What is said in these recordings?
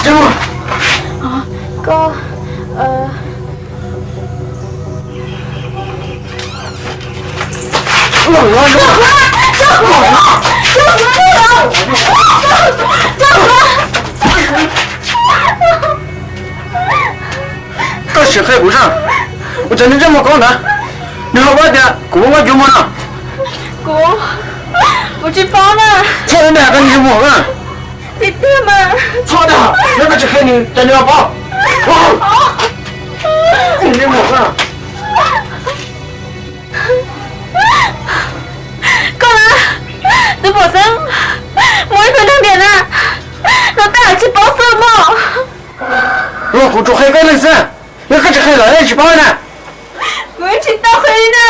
Koj, koj sim qhia kuv saib, ua cas nws ntsej muag koj ntawd, nws ho paub tias kuv muaj cuab muag no? Kuv, kuv tsis paub na. Txhob dag koj ntsej muag na. Tiag tiag mas. Txhob dag, yog koj tsis qhia nws ces nws ho paub. Ntsej muag na. Koj na, tus pom xeeb muaj ib tug neeg tiag na, no tab tsis paub xwb mog. Los kuv tsuas qhia koj ib leeg xwb, yog koj tsis qhia lawm tsis paub na. Kuv tsis tau qhia li na.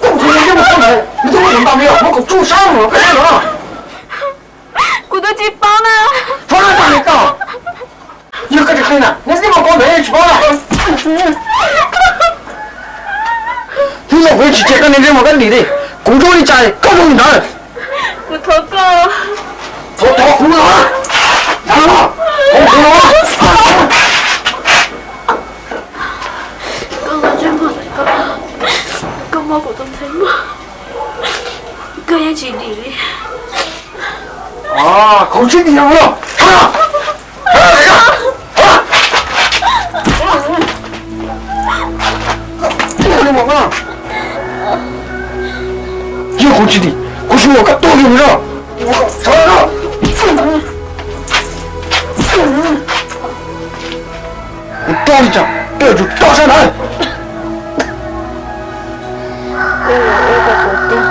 Kuv tsis tau qhia li, kuv tsis tau qhia li. Kuv twb tsis paub na. Txhob dag li koj. Yog koj tsis qhia na, nws ntsej muag koj ntawd tsis paub na. Hnub no kuv tsis cia koj ntsej muag koj dim li, kuv zoo li cas koj zoo li ntawd. Kuv thov koj. Thov, thov kuv los, thov kuv los. Koj ntsej muag, koj muab kuv tus ntxhais muag, koj yeej tsis dim li. Kuv tsis dim los. Yog kuv tsis dim, kuv tsis muab koj tua kiag mus no. Kuv tua li cas koj yuav tsum tua sab ntawd. Koj yuav ua rau kuv tua,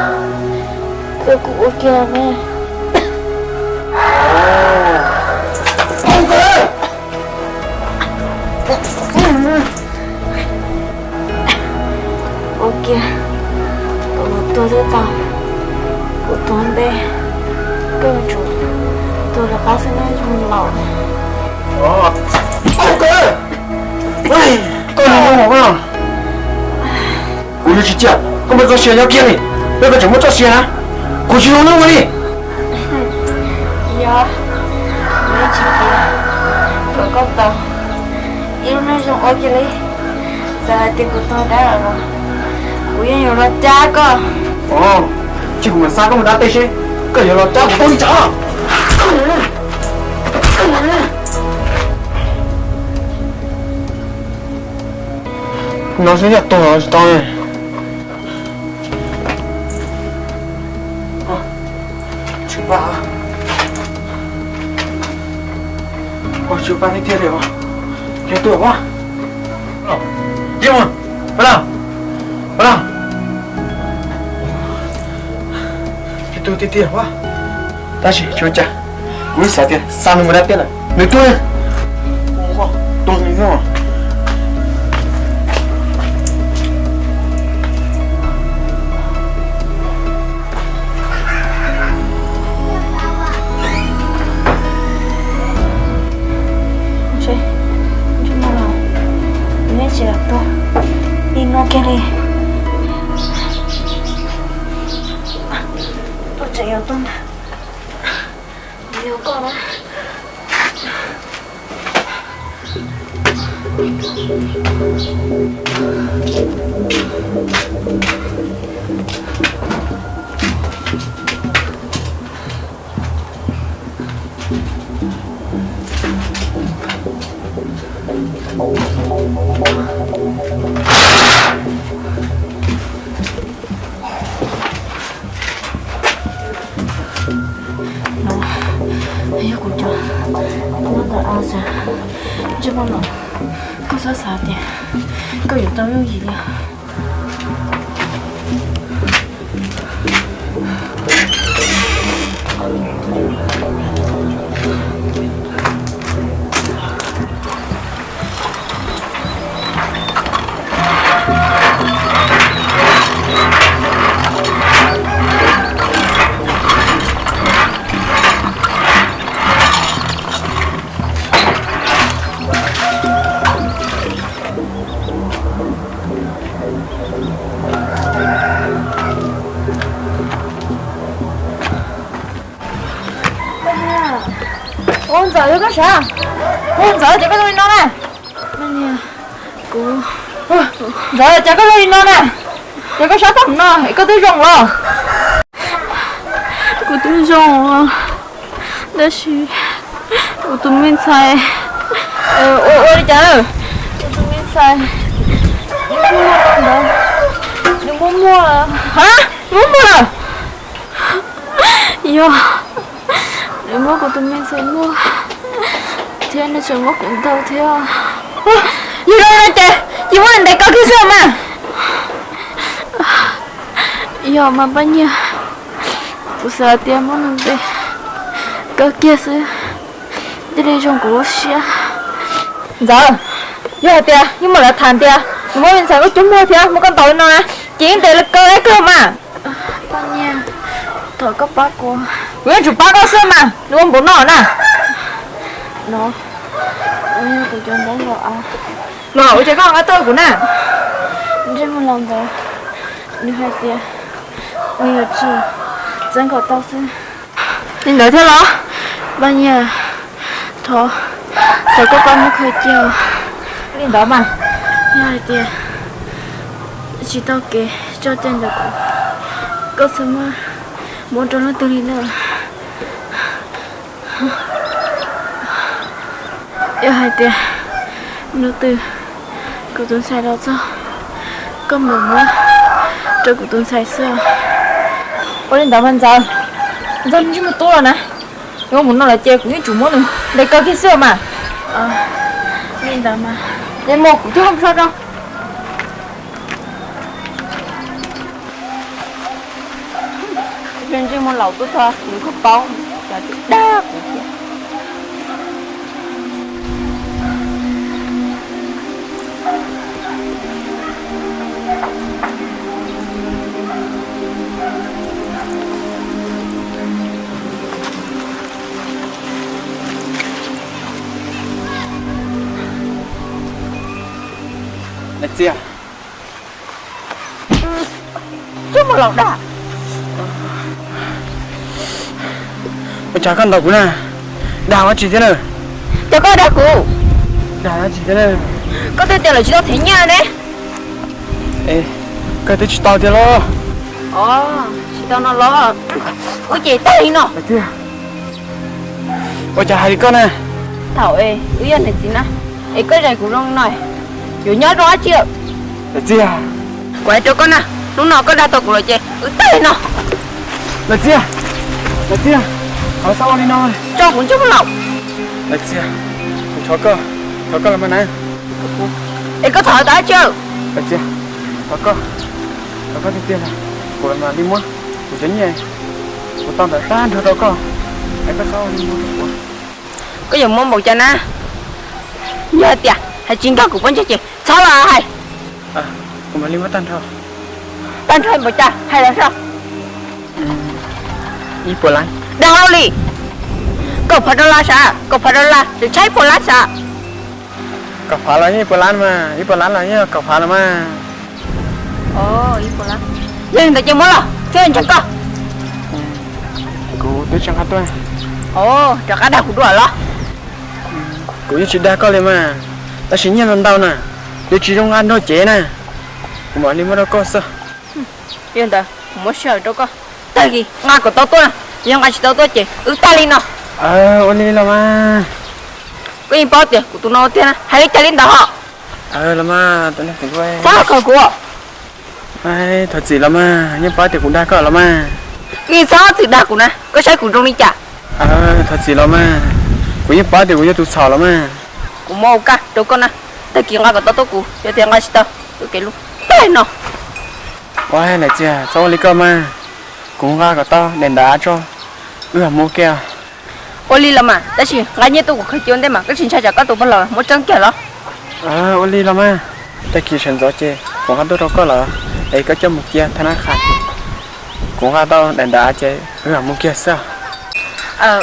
koj kuv ua kiag ne. Ua kiag, kom mus tuag twb tau, kuv tuag npe, koj yuav tsum tuag rov qab xwb na zoo laus. Koj, koj, kuv yuav tsis cia koj muaj txoj sia nyob kiag li. Yog koj tseem muaj txoj sia na, kuv tsis zoo neej ua li. Yog, kuv yeej tsis cia kom koj tau ib lub neej zoo ua kiag li. Txawm hais tias kuv tuag dab los, kuv yeej yuav los cab koj. Ces kuv mam xa koj mus da tes seb koj yuav los cab kuv tau li cas. No xwb yog tuag tsis tau. Tsis pab, tsis pab tiag tiag li os. Ces tuaj, Pab Lauj, Pab Lauj, Pab Lauj. Ces tuag tiag tiag, tab sis tsis ua cas, kuv xav tias xa nws mus dab tiab lawm nws tuag. Tuag nws no. Ntsej muag los, neb tsis lam tuag li no kiag li. Tuag tseem yuav tuag ntag. Yog koj na. No yog kuv cov nyob ntawm a xav, ntsej muag los, koj txhob xav tias koj yuav tau yooj yim li. Ntxawm, koj sav, ua Ntxawm, cas koj zoo li no na? Ntxawm, cas koj zoo li no na? Cas koj sab tag mus no es koj twb zoo los? Kuv twb zoo, tab sis kuv tus me ntxhais, ua, ua li cas? Kuv tus me ntxhais, nws muaj muaj lawm. Ha? Muaj muaj lawm? Yog, nws muab kuv tus me ntxhais muag thiab nws tseem muab kuv ntaus thiab. Yog li no ces cia muab nws ntes kaw kiag xwb mas. Yog mas Paj Nyiag, kuv xav tias muab nws ntes kaw kiag xwb thiaj li zoo kuv lub siab. Ntxawm, yog hais tias yeej muaj lawv tham tias nws muab me ntxhais koj cuab muag thiab muab koj ntaus li no na, ces yeej ntes kaw kiag mas. Paj Nyiag, thov koj pab kuv. Kuv yeej tsum pab koj xwb mas, nws ua npaum no na. No, kuv cov ntaub los av. Los ua cas koj nqa tuaj kuv na? Ntsej muag laus ntawd, nws hais tias nws yuav tsum txeeb kom tau xwb. Li ntawd thiab los? Paj Nyiag, thov, thov koj pab muab khaws cia. Li ntawd mas, yog hais tias tsis tau kev tso cai ntawm kuv, koj txhob muab muab rau leej twg li na. Yog hais tias hnub twg kuv tus ntxhais los txog, koj mam muab rau kuv tus ntxhais xwb. Ua li ntawd mas Ntxawm, Ntxawm ntsej muag tub los na, nws ua npaum no lawm ces kuv yeej tsum muab nws ntes kaw kiag xwb mas. Li ntawd mas, ces mus kuv coj koj mus so rau. Ntsej muag laus tuaj txog nws kuj paub cov twb dag kuv thiab. Daim txiaj. Ntsej muag laus dag. Ua cas koj ntaus kuv na? Dag dab tsi thiab na? Cas koj dag kuv? Dag dab tsi thiab na? Koj twb tias lawv tsis tau them nyiaj ne. Koj twb tsis tau tiag los? Os, tsis tau no los? Wb ces tag li no. Ua cas hais li koj na? Thaum es wb yog niam txiv na, es koj zais kuv zoo li no, yuav nyob zoo dab tsi lawm? Daim txiaj. Kuv hais rau koj na, hnub no koj dag tau kuv lawm ces wb tag li no. Daim txiaj, daim txiaj, thov txhob ua li no. Tso kuv ntsej muag laus. Daim txiaj, kuv thov koj, thov koj los mas na. Es koj thov tau dab tsi? Daim txiaj, thov koj, thov koj tiag tiag na, kuv mam li muab kuv cov nyiaj kuv tau ntawm tag nrho rau koj, es koj txhob ua li no rau kuv. Koj yuav muab npaum cas na? Yog hais tias hais tsis nkag kuv pob ntseg ces txhob los hais. Kuv mam li muab tag nrho. Tag nrho npaum cas hais los saib. Ib puas lab. Dag ua li. Kaum phav dollar sav, kaum phav dollar tseem tshaib ib puas lab sav. Kaum phav los yeej ib puas lab mas, ib puas lab los yeej kaum phav los mas. Yog li ntawd ces muab los thiab ntshe koj. Kuv twb tsis nqa tuaj. Rov qab dag kuv dua los? Kuv yeej tsis dag koj li mas, tab sis nyiaj ntau ntau na, yuav tsis zoo nqa nrog cev na. Kuv mam li muab rau koj xwb. Yog ntawd kuv muab sij hawm rau koj, tag kis nqa kom tau tuaj na, yog nqa tsis tau tuaj ces wb tag li no. Ua li los mas. Koj yeej paub tias kuv tus no tiag na, hais li cas li ntawd ho. Los mas, tus neeg txim hlub, txhob khaws kuv. Thov txim los mas, yeej paub tias kuv dag koj los mas. Koj yeej txhob txwm dag kuv na, koj saib kuv zoo li cas. Thov txim los mas, kuv yeej paub tias kuv yog tus txhaum los mas. Kuv muab ua kaj rau koj na, tag kis nqa kom tau tuaj kuv, yog tias nqa tsis tau, wb kev lub tag no. Ua li txiag, txhob ua li koj mas, kuv nqa kom tau daim ntawv tso, wb mam mus kiag. Ua li los mas, tab sis nqa nyiaj tuaj kuv khaws cia ua ntej mas, koj tsis ntshai tsam koj tus poj laus muab tseeb kiag los? Ua li los mas, tag kis sawv ntxov ces kuv nqa tuaj rau koj lawm, es koj coj mus cia thaj nab qha. Kuv nqa tau daim ntawv ces wb mam mus kiag xwb.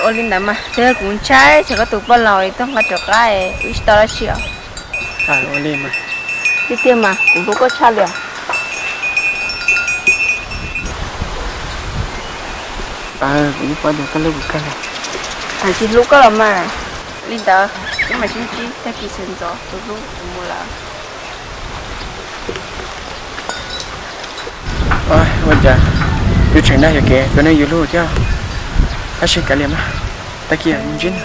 Ua li ntawd mas, twb yog kuv ntshai tsam koj tus poj laus tuaj nqa rov qab es wb tsis tau dab tsi os. Ua li mas. Tiag tiag mas, kuv hlub koj tshaj li os. Kuv yeej paub tias koj hlub kuv kawg li. Hais tsis hlub koj los mas. Li ntawd, wb mam sib ntsib tag kis sawv ntxov tus hlub kuv mus lawm. Ua cas yus tseem dag yuam kev tus neeg yus hlub thiab. Tab sis kav liam mas, tag kis mus ntsib.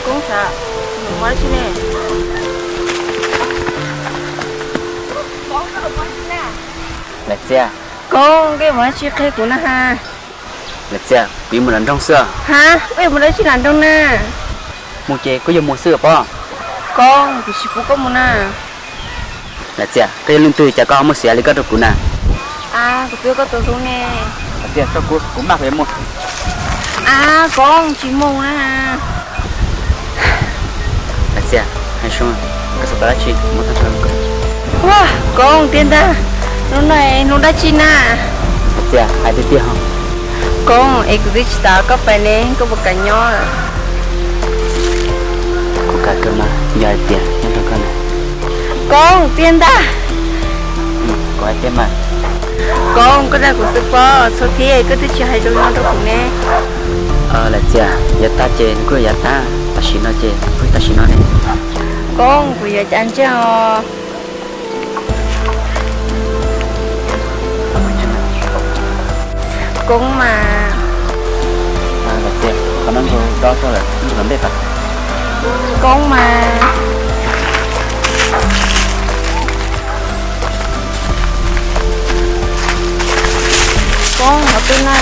Koob, xav mus ua dab tsi ne? Lawv Txias. Koob, koj yuav mus dab tsi qhia kuv na ha? Lawv Txias, kuv yuav mus lawm nroog xwb. Ha, koj yuav mus dab tsi lawm nroog na? Mus ces kuj yuav mus xwb pob. Koob, kuv tsis pub koj mus na. Lawv Txias, koj yog leej twg cas koj ho muaj xiam li koj rau kuv na? A, kuv twb yog koj tus hlub ne. Lawv Txias, tso kuv, kuv maj kuv yuav mus. A, Koob, tsis mus na. Lawv Txias, hais zoo, koj xav tau dab tsi muab tag nrho rau kuv. Ua, Koob, tiag ntag, hnub no hnub dab tsi na? Lawv Txias, hais tiag tiag ho. Koob, es kuv twb tsis xav koj pais ne, koj puas kam nyob? Kuv kam kawg mas, yog hais tias nyob nrog koj na. Koob, tiag ntag. Kuv hais tiag mas. Koob, koj dag kuv xwb pob, txhua thaum koj twb tsis hais zoo no rau kuv ne. Lawv Txias, yav tag ces nws kuj yav tag, tam sim no ces kuj tam sim no ne. Koob, kuv yuav cas ntsej os. Koob mas. Lawv Txias, qhov no nkaus dob tso lawm, nkaus tom ntej pas. Koob mas. Koob, qhov twg na?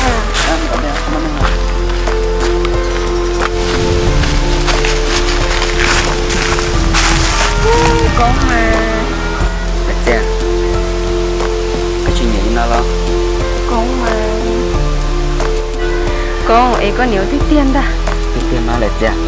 Koob mas. Lawv Txias, koj tsis nyiam li no los? Koob mas. Koob, es koj nyiam tiag tiag ntag. Tiag tiag mas Lawv Txias.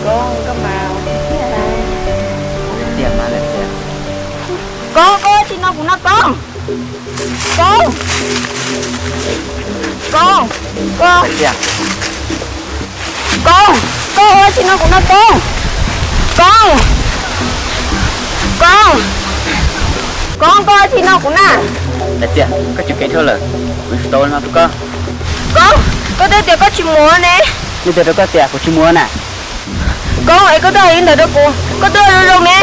Koob, koj mas tiag tiag na. Tiag mas Lawv Txias. Koob, koj ua tsi no kuv no Koob? Koob, Koob, koj, Koob, koj ua tsi no kuv no Koob? Koob, Koob, Koob, koj ua tsi no kuv na? Lawv Txias, koj tsis kev dhau lawm, kuv tsis tau no rau koj. Koob, koj twb tias koj tsis mus ne. Leej twg hais rau koj tias kuv tsis mus na? Koob, es koj twb hais li ntawd rau kuv, koj twb ua zoo zoo ne.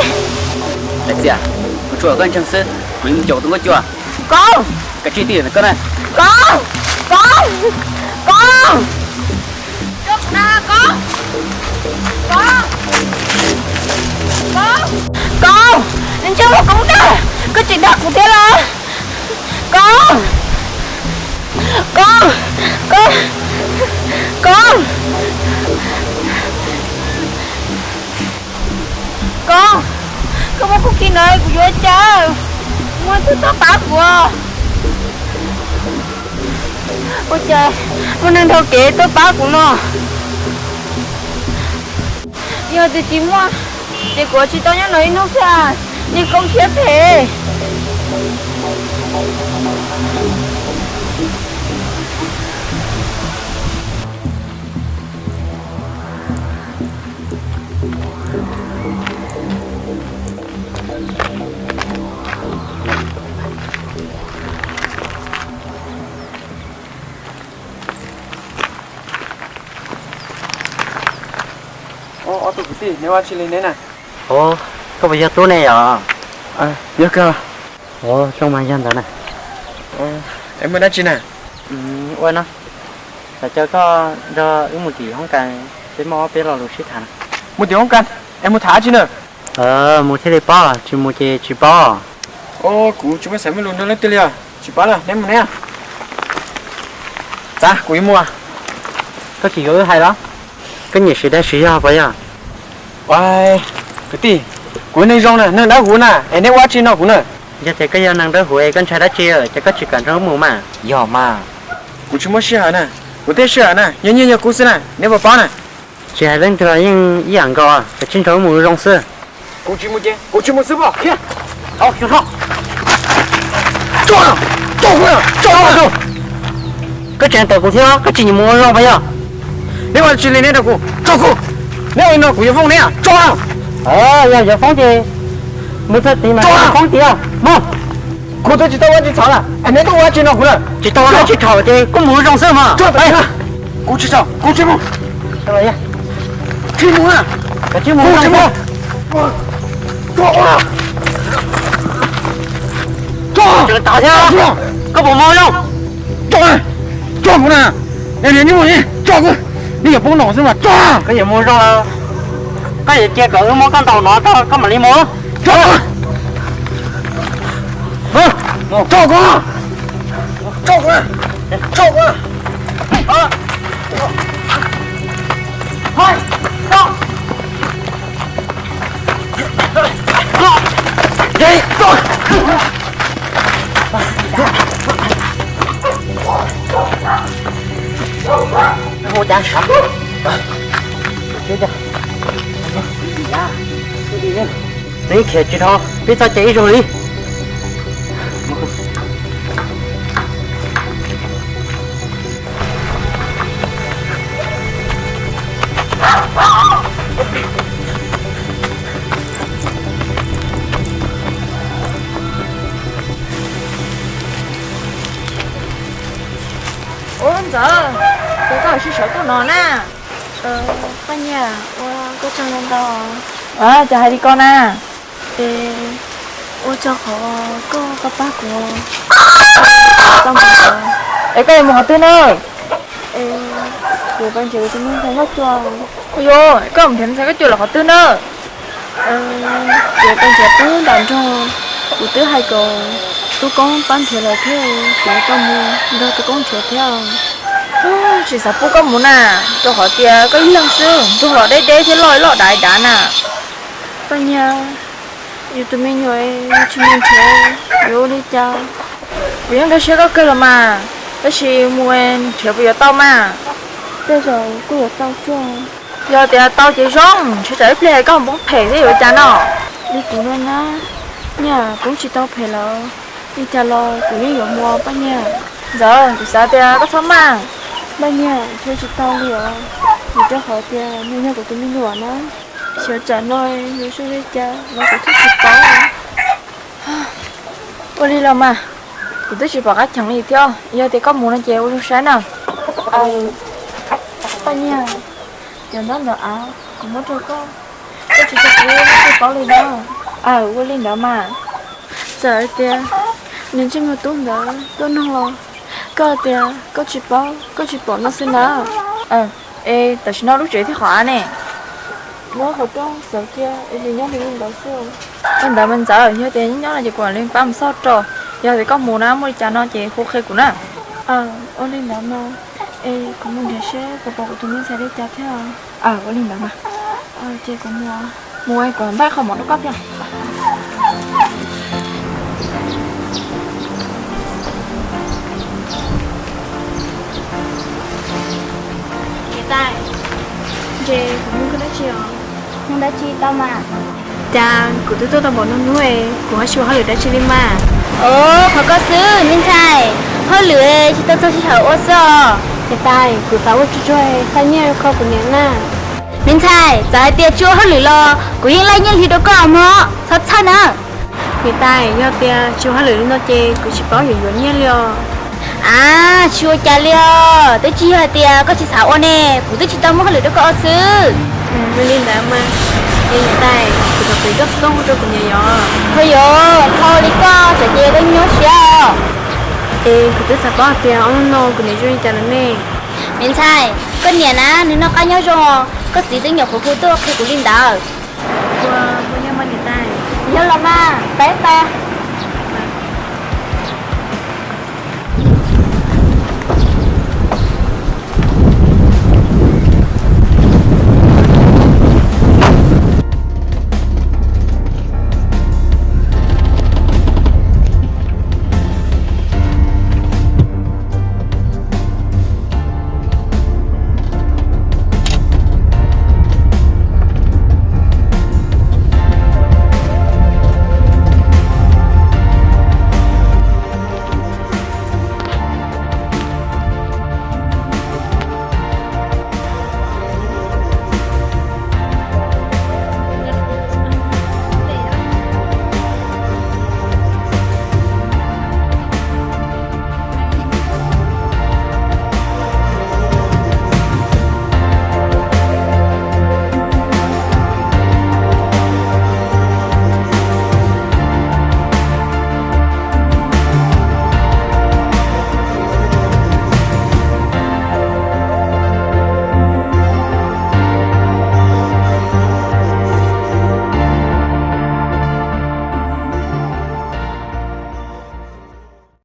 Lawv Txias, kuv tsuas kom koj ntseeg xwb, kuv yuav mus caum tus nkauj cua. Koob, koj tsis tij koj na. Koob, Koob, Koob, Koob, Koob, ntsej muag Koob ntag, koj tsis dag kuv thiab los? Koob, Koob, Koob, Koob, Koob, koj muab kuv khi no kuv yuav cas? Muaj tus tuaj pab kuv. Ua cas muaj neeg dhau kev tuaj pab kuv no? Yog tias tsis muaj ces kuv tsis tau nyob no ib hnub xwb, niag Koob siab phem. Ob tug kwv tij, neb ua dab tsi li neb na? Koj puas yog Tub ne yom? Yog kawg. Zoo mas yog ntawd na. Es muaj dab tsi na? Ua no, xav caw koj nrog wb mus tim hoob kas, peb muaj ob peb lo lus sib tham. Mus tim hoob kas es mus tham dab tsi na? Mus thiaj li paub, tsis mus ces tsis paub. Kuv tsis muaj xav muaj lus nrog leej twg li os, tsis paub lawm, neb mus neb. Txav, kuv yuav mus. Koj tsis yuav wb hais los? Koj nyiam siv dag siv yog puas yog? Kwv tij, kuv yog neeg zoo na, neeg dawb huv na, es neb ua dab tsi no kuv na? Yog tias koj yog neeg dawb huv es koj ntshai dab tsi, ces koj tsis kam nrog wb mus mas. Yog mas. Kuv tsis muaj sij hawm na, kuv tej sij hawm na yog nyiaj yog kub xwb na, neb puas paub na? Tsis hais leej twg los yeej ib yam nkaus, koj tsis nrog wb mus zoo xwb. Kuv tsis mus ces kuv tsis mus xwb mas. Koj tseem tawm kuv thiab, koj tsis nyiam mus ua zoo puas yog? Neb ua tsi li neb rau kuv, tso kuv. Neb ua li no kuv yuav foob neb, tso. Yog yuav foob ces mus txog tid mas foob tiag mas. Kuv twb tsis tau ua tsis txhaum na, es neb tuaj ua tsi no kuv na? Tsis tau ua tsis txhaum ces koj mus ua zoo xwb mas. Kuv tsis txhaum, kuv tsis mus. Tsis mus na, koj tsis mus. Tso, tso, tso, koj puas mus ua zoo? Tso kuv na, tso kuv, neb yuav poob no xwb mas tso. Koj yuav mus ua zoo, koj yuav cia kom wb muab koj ntaus no tag koj mam li mus. Tso, tso kuv, tso kuv, tso kuv. Hu cas sav. Twb khiav tsis dhau, peb txhob cia ib zaug li. Ua ntxawm, cas koj sib sawv tuaj no na? Paj Nyiaj, ua koj tsaug ntau ntau. Cas hais li ko na? Es ua tsaug qhov koj pab kuv tau mus. Es koj yuav mus qhov twg na? Es kuv pais nrhiav kuv tus me ntxhais Nkauj Cua. Ua yuav, koj mus nrhiav me ntxhais Nkauj Cua los qhov twg na? Kuv pais nrhiav pub nram nroog, kuv twb hais kom Tub Koob pab nrhiav lawm thiab, kuv yuav tau mus nrog Tub Koob nrhiav thiab. Tsis xav pub koj mus na, rau qhov tias koj ib leeg xwb, nroog los deb deb thiab loj loj dav dav na. Paj Nyiaj, yus tus me nyuam yus tsis mus nrhiav yuav ua li cas? Kuv yeej nkag siab koj kawg los mas, tab sis mus nrhiav puas yuav tau mas? Tej zaum kuj yuav tau xwb. Yog tias tau ces zoo, ntshe tsam ib pliag koj poob phem xwb yuav ua cas no. Li kuv no na, Nyiaj, poob tsis tau phem lawm, li cas los kuv yeej yuav mus Paj Nyiaj. Ntxawm, kuv xav tias koj txhob maj. Paj Nyiaj, ntshe tsis tau li os, vim rau qhov tias nws yog kuv tus me nyuam na. Xyov tsam no yuav zoo li cas los kuv thiaj tsis paub. Ua li los mas, kuv twb tsis pom qab cheem li thiab, yog tias koj mus no ces ua zoo saib na. Paj Nyiaj, cov ntaub ntawv av kuv muab rau koj, koj tsis tau kuv twb paub li na. Aw, ua li ntawd mas. Txawm hais tias niag ntsej muag tub ntawd tuaj nug los koj tias koj tsis paub, koj tsis pom no xwb na. Es tam sim no lub tsev thiab qhov av ne? Nyob hauv rooj xav cia es nws nyob li ntawd xwb. Ua ntawd mas Ntxawm, yog tias nyob no ces kuv mam li pab mus xauj rau. Yog tias koj mus na muaj li cas no ces hu qhia kuv na. Ua li ntawd mas, es kuv mus nrhiav seb puas pom kuv tus me ntxhais li cas thiab. Ua li ntawd mas. Ces kuv mus, mus kuv npaj qhov mov rau koj thiab. Niam tais, ntshe kuv nug koj dab tsi os? Nug dab tsi tau mas? Cas kuv twb tuaj tau npaum no hnub, kuv ho tsis ua hauj lwm dab tsi li mas. Os, qhov koj xwb me ntxhais, hauj lwm tsis tau txog sij hawm ua xwb os. Niam tais, kuv xav ua tsuag tsuag xa nyiaj rau kho kuv niam na. Me ntxhais, txawm hais tias tsis ua hauj lwm los kuv yeej laij nyiaj hli rau koj mog, txhob txhawj na. Niam tais, yog tias tsis ua hauj lwm li no ces kuv tsis paub yuav yuav nyiaj li os. Av, tsis ua cas li os, twb tsis yog hais tias koj tsis xav ua ne, kuv twb tsis tau muaj hauj lwm rau koj ua xwb. Ua li ntawd mas, es niam tais, kuv thov piav koj xov tooj rau kuv niam yom. Hos yog, txhob ua li koj, tsam ces koj nyuaj siab os. Es kuv twb xav paub hais tias ob hnub no kuv niam zoo li cas lawm ne. Me ntxhais, koj niam na nws noj qab nyob zoo, koj txiv twb nyuam qhuav hu tuaj qhia kuv li ntawd. Ua, puas yog mas niam tais? Yog los mas, peb pab.